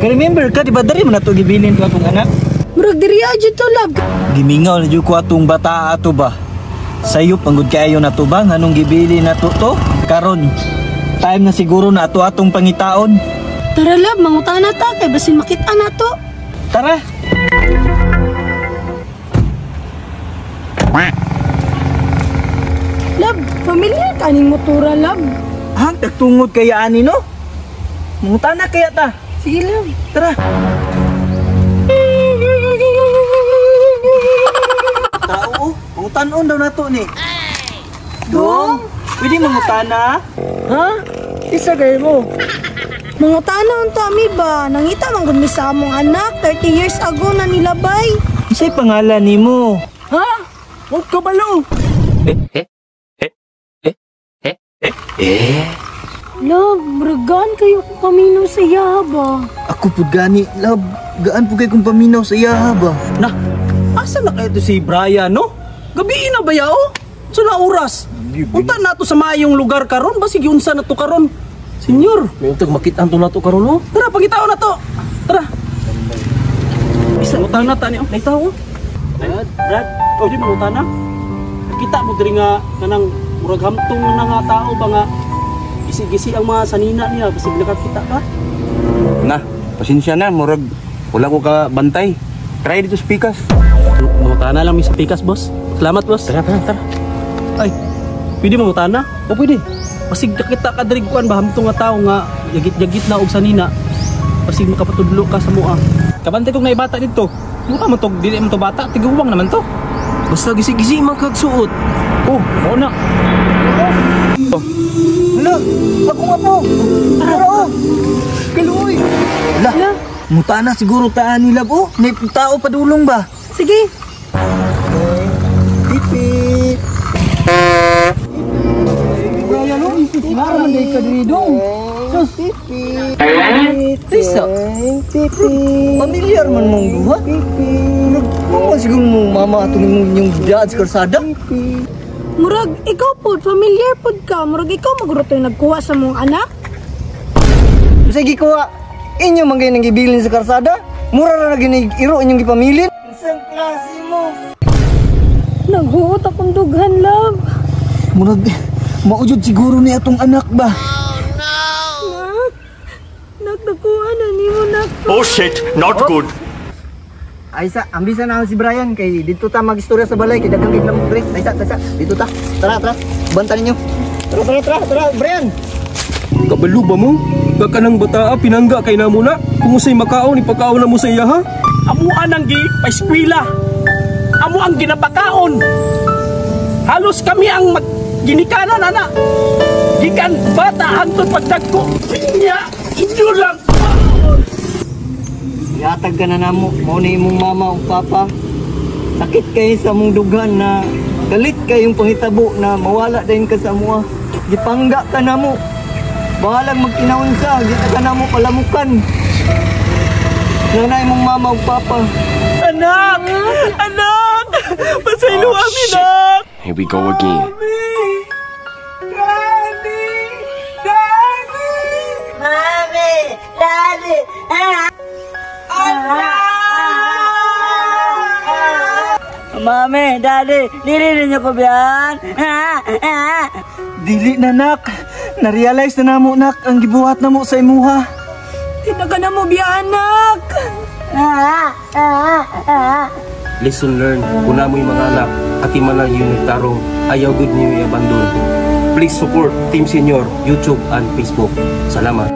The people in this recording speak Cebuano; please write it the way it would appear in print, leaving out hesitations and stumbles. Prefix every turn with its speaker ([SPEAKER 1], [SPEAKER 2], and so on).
[SPEAKER 1] Ka-remember ka, di ba diri man nato gibilin to atong anak?
[SPEAKER 2] Murag diri jud to, love.
[SPEAKER 1] Gimingaw na jud ko atong bata ato ba. Sayop ang gud kaayo na to ba nganong gibili na to to? Karon, time na siguro na ato atong pangitaon.
[SPEAKER 2] Tara, love, mangutana ta kay basin makita na to.
[SPEAKER 1] Tara.
[SPEAKER 2] Love, familiar ka ning motora, love.
[SPEAKER 1] Hang tagtungod kaya ani no? Mangutana kaya ta.
[SPEAKER 2] Sige, love.
[SPEAKER 1] Tara. Tao, oh. Mangutanon daw nato ni. Dong, pwede mangutana?
[SPEAKER 3] Ha? Isa kayo mo.
[SPEAKER 2] Mangutana unta mi ba? Nangita man gud mi sa among anak 30 years ago na nilabay.
[SPEAKER 1] Unsay pangalan nimo?
[SPEAKER 3] Ha? Huwag ka balo.
[SPEAKER 2] Love, muragan kayo kung paminaw sa iya ba?
[SPEAKER 1] Ako pud gani, love. Gaan pud kay kung paminaw sa iya ba?
[SPEAKER 3] Na, asa na kayo to si Brian, no? Gabi na ba yao? Sa na oras? Unta na to sa maayong lugar karon, basig unsa na to karon. Senyor,
[SPEAKER 4] May untag makita to na to karon no.
[SPEAKER 3] Tara, pangitaon na to. Tara. Isa utang na ta ni. Nay tao. Brad, Brad, oh, di mo utana. Kita mo diri nga kanang murag hamtong na nga tao ba nga gisi-gisi ang mga sanina niya basig nakakita ka.
[SPEAKER 5] Na, pasensya na, murag wala ko ka bantay. Try dito sa Pikas.
[SPEAKER 3] Mangutana lang mi sa Pikas, boss. Salamat, boss.
[SPEAKER 4] Tara, tara, tara.
[SPEAKER 3] Ay, pwede mangutana?
[SPEAKER 4] O pwede.
[SPEAKER 3] Basig kakita ka diri kuan ba hamtong nga tao nga yagit-yagit na og sanina. Basig makapatudlo ka sa mua.
[SPEAKER 4] Kabantay kong naibata dito. Mukha mo to, dili mo to bata, tiguwang naman to. Basta gisi-gisi man kag suot. Oh, mao na.
[SPEAKER 1] Hala, ako nga po. Tara oh. Kaluoy. Hala, mutana siguro taan ni love oh. May tao padulong ba?
[SPEAKER 2] Sige.
[SPEAKER 1] Pipi. Brian, oh, Nara man day ka diri dong. Sus. Tisa. Pamilyar man mong duha. Mama siguro mo mama atong imong inyong dad sa kalsada.
[SPEAKER 2] Murag ikaw pod, familiar pod ka. Murag ikaw maguro to'y nagkuha sa mong anak.
[SPEAKER 1] Sige kuha. Inyo man kayo nang gibilin sa kalsada. Mura ra na ginig iro inyong gipamilin. Isang klase mo.
[SPEAKER 2] Naghuot akong dughan, love.
[SPEAKER 1] Murag maujod siguro ni atong anak ba.
[SPEAKER 2] Nak, nak, nakuha na nimo, nak.
[SPEAKER 6] Oh shit, not good.
[SPEAKER 1] Ay sa, ambisa na ako si Brian kay dito ta magistorya sa balay kay daghang kay lamok pre. Ay sa, sa, dito ta. Tara, tara. Banta ninyo. Tara, tara, tara, tara, Brian.
[SPEAKER 4] Kabalo ba mo? Ka kanang bataa pinangga kay namo na. Kung usay makaon ipakaon na mo sa iya ha.
[SPEAKER 3] Amuan ang gi paeskwela. Amo ang ginapakaon. Halos kami ang ginikanan ana. Gikan bata hangtod pagdagko. Nya, inyo lang.
[SPEAKER 1] Yatag ka na namo, mao ni imong mama ug papa. Sakit kay sa mong dughan na galit kay yung panghitabo na mawala dayon ka sa amoa. Gipangga ka namo. Bahalang magkinaunsa, di ka namo palamukan. Nanay imong mama ug papa.
[SPEAKER 3] Anak! Anak! Pasaylo kami, nak!
[SPEAKER 6] Here we go again.
[SPEAKER 3] Daddy! Daddy!
[SPEAKER 7] Mami! Daddy! Ah! Mami! Daddy! Dili ninyo ko biyan! Ah! Ah!
[SPEAKER 1] Dili na nak. Na-realize na namo nak ang gibuhat namo sa imuha.
[SPEAKER 2] Tinaka na mo biya, anak.
[SPEAKER 7] Ah! Ah! Ah!
[SPEAKER 4] Lesson learned, kung namoy mga anak, ati man lang yun nagtarong, ayaw good niyo i-abandon. Please support Team Senior, YouTube and Facebook. Salamat.